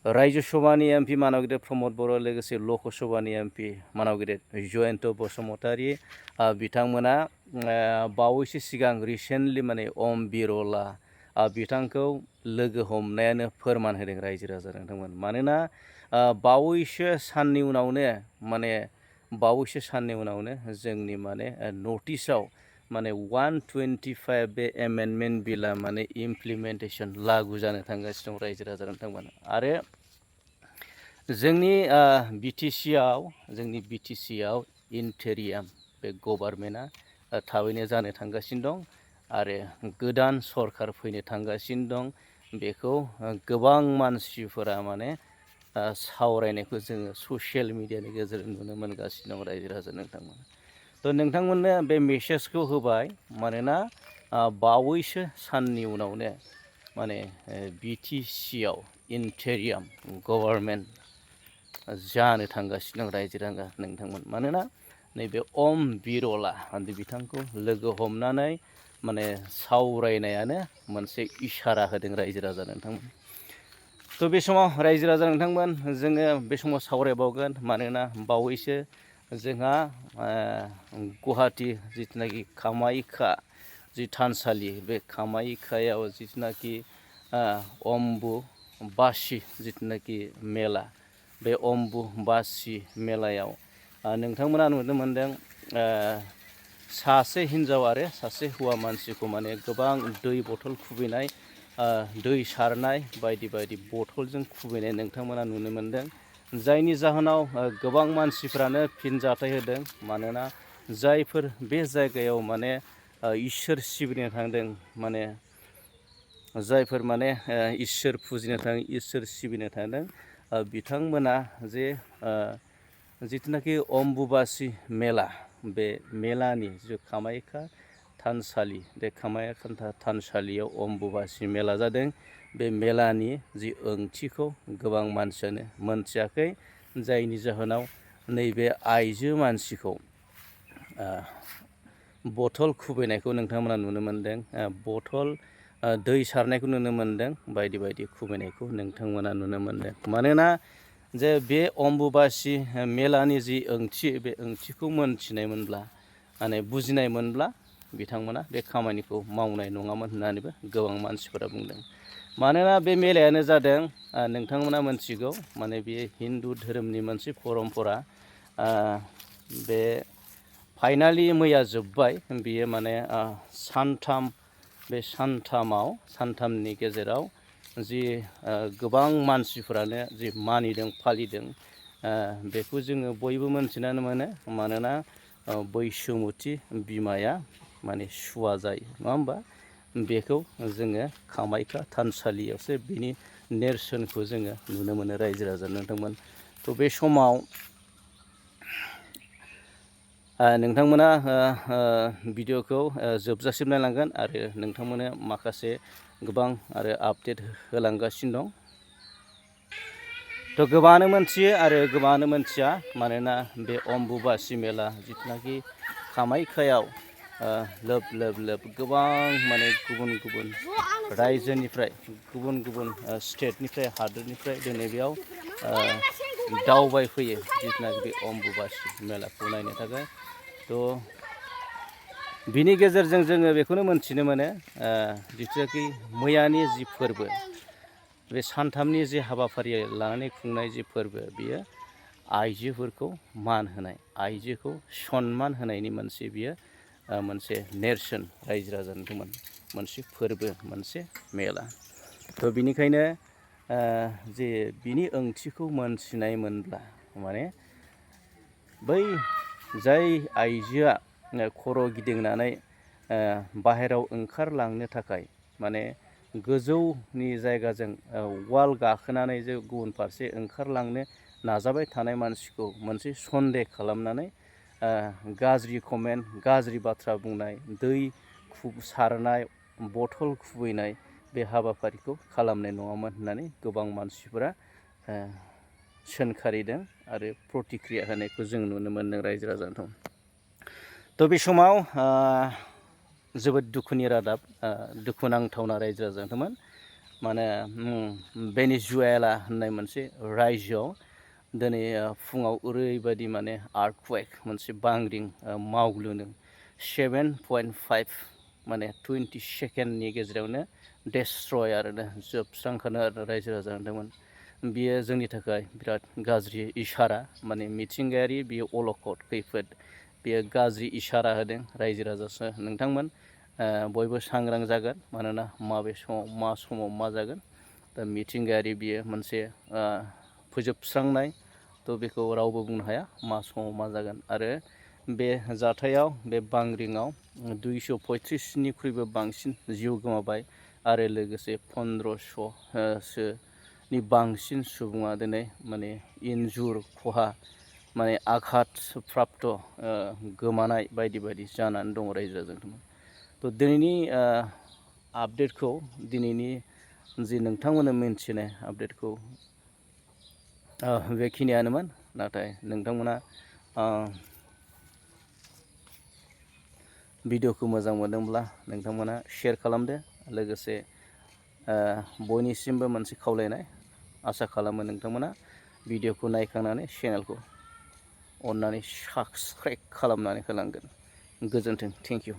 राज्य सभानि एमपि मानाव गेदेर प्रमद बर' लोगोसे लक सभानि एमपि मानाव गेदेर जयन्त बसुमतारी बिथांमोना बावैसो सिगां रिसेन्टलि माने ओम बिरला बिथांखौ लोगो हमनायानो फोरमान होदों रायजो राजा नोंथांमोन। मानोना बावैसो साननि उनावनो जोंनि माने नटिसआव माने 125 बे एमेन्डमेन्ट बिला माने इमप्लिमेन्टेसन लागु जानो थांगासिनो दं रायजो राजा नोंथांमोन। आरो जोंनि बिटिसिआव इन्टेरियाम बे गभार्नमेन्टआ थाबैनो जानो थांगासिनो दं आरो गोदान सरखार फैनो थांगासिनो दं। बेखौ गोबां मानसिफोरा माने सावरायनायखौ जोङो ससियेल मिडियानि गेजेरजों नुनो मोनगासिनो दं रायजो राजा नोंथांमोन। थ' नोंथांमोननो बे मेसेजखौ होबाय मानोना बावैसो साननि उनावनो माने बिटिसिआव इन्टेरियाम गभार्नमेन्ट जानो थांगासिनो दं रायजो राजा नोंथांमोन। मानोना नैबे ओम बिरला बिथांखौ लोगो हमनानै माने सावरायनायानो मोनसे इसारा होदों रायजो राजा नोंथांमोन। थ' बे समाव रायजो राजा नोंथांमोन जोङो बे समाव सावरायबावगोन। मानोना बावैसो जोंहा गुवाहाटि जिथुनाखि कामाख्या जि थानसालि बे कामाख्यायाव जिथुनाखि अम्बुबासि जिथुनाखि मेला बे अम्बुबासि मेलायाव नोंथांमोना नुनो मोनदों सासे हिन्जाव आरो सासे हौवा मानसिखौ माने गोबां दै बथल खुबैनाय दै सारनाय बायदि बायदि बथलजों खुबैनाय नोंथांमोना नुनो मोनदों। जायनि जाहोनाव गोबां मानसिफ्रानो फिनजाथाय होदों। मानोना जायफोर बे जायगायाव माने इसोर सिबिनो थांदों माने जायफोर माने इसोर फुजिनो थांदों इसोर सिबिनो थांदों बिथांमोना जे जिथुनाखि अम्बुबासि मेला बे मेलानि जे कामाख्या थानसालि बे कामाख्या थानसालियाव अम्बुबासि मेला जादों। बे मेलानि जि ओंथिखौ गोबां मानसियानो मोनथियाखै। जायनि जाहोनाव नैबे आइजो मानसिखौ बथल खुबैनायखौ नोंथांमोना नुनो मोनदों। बथल दै सारनायखौ नुनो मोनदों। बायदि बायदि खुबैनायखौ नोंथांमोना नुनो मोनदों। मानोना जे बे अम्बुबासि मेलानि जि ओंथि बे ओंथिखौ मोनथिनायमोनब्ला माने बुजिनायमोनब्ला बिथांमोना बे खामानिखौ मावनाय नङामोन होननानैबो गोबां मानसिफोरा बुंदों। मानोना बे मेलायानो जादों नोंथांमोना मोनथिगौ माने बेयो हिन्दु धोरोमनि मोनसे परम्परा। बे फाइनालि मैया जोब्बाय। बेयो माने सानथामनि गेजेराव जि गोबां मानसिफोरानो जि मानिदों फालिदों बेखौ जोङो बयबो मोनथिनानै मोनो। मानोना बैसोमुथि बिमाया माने सुवा जायो नङा होमबा। बेखौ जोङो कामाख्या थानसालियावसो बिनि नेरसोनखौ जोङो नुनो मोनो रायजो राजा नोंथांमोन। थ' बे समाव नोंथांमोना भिडिअखौ जोबजासिम नायलांगोन आरो नोंथांमोना माखासे गोबां आरो आपडेट होलांगासिनो दं। थ' गोबाङानो मोनथियो आरो गोबाङानो मोनथिया। मानोना बे अम्बुबासि मेला जिथुनाखि कामाख्यायाव लोब लोब गोबां माने गुबुन गुबुन रायजोनिफ्राय गुबुन गुबुन स्टेटनिफ्राय हादोरनिफ्राय दिनै बेयाव दावबायफैयो जिथुनाखि बे अम्बुबासि मेलाखौ नायनो थाखाय। थ' बिनि गेजेरजों जोङो बेखौनो मोनथिनो मोनो जिथुनाखि मैयानि जि फोरबो बे सानथामनि जि हाबाफारि लानानै खुंनाय जि फोरबो बियो आइजोफोरखौ मान होनाय आइजोखौ सनमान होनायनि मोनसे बियो मोनसे नेरसोन रायजो राजानि मोनसे फोरबो मोनसे मेला। थ' बिनिखायनो जे बिनि ओंथिखौ मोनथिनायमोनब्ला माने बै जाय आइजोआ खर' गिदिंनानै बाहेराव ओंखारलांनो थाखाय माने गोजौनि जायगाजों वाल गाखोनानै जे गुबुन फारसे ओंखारलांनो नाजाबाय थानाय मानसिखौ मोनसे सन्देह खालामनानै गाज्रि कमेन्ट गाज्रि बाथ्रा बुंनाय दै सारनाय बथल खुबैनाय बे हाबाफारिखौ खालामनाय नङामोन होननानै गोबां मानसिफोरा सोंखारिदों आरो प्रतिक्रिया होनायखौ जों नुनो मोनदों रायजो राजानो। थ' बे समाव जोबोद दुखुनि रादाब दुखुनांथावना रायजो राजानोमोन। माने भेनेजुएला होननाय मोनसे रायजोआव दिनै फुङाव ओरैबायदि माने आर्थकुवेक मोनसे बांग्रिं मावग्लुंदों 7.5 माने 20 सेकेन्डनि गेजेरावनो डेस्ट्रय आरोना जोबस्रांखानो रायजो राजा होनदोंमोन। बियो जोंनि थाखाय बिराद गाज्रि इसारा माने मिथिंगायारि बियो अलखद खैफोद बेयो गाज्रि इसारा होदों रायजो राजासो नोंथांमोन बयबो सांग्रां जागोन मानोना माबे समाव मा जागोन दा मिथिंगायारि बियो मोनसे फोजोबस्रांनाय थ' बेखौ रावबो बुंनो हाया मा समाव मा जागोन आरो बे जाथायाव बे बांग्रिङाव 235निख्रुइबो बांसिन जिउ गोमाबाय आरो लोगोसे 1500सोनि बांसिन सुबुङा दिनै माने इन्जुर खहा माने आघात प्राप्त गोमानाय बायदि बायदि जानानै दङ रायजो राजाजों। थ' दिनैनि आपडेटखौ दिनैनि जि नोंथांमोना मिन्थिनाय आपडेटखौ बेखिनियानोमोन नाथाय नोंथांमोना भिडिअखौ मोजां मोनदोंब्ला नोंथांमोना शेयार खालामदो लोगोसे बयनिसिमबो मोनसे खावलायनाय आसा खालामो नोंथांमोना भिडिअखौ नायखांनानै चेनेलखौ अन्नानै साबस्क्राइब खालामनानै होलांगोन। गोजोन्थों, थेंक इउ।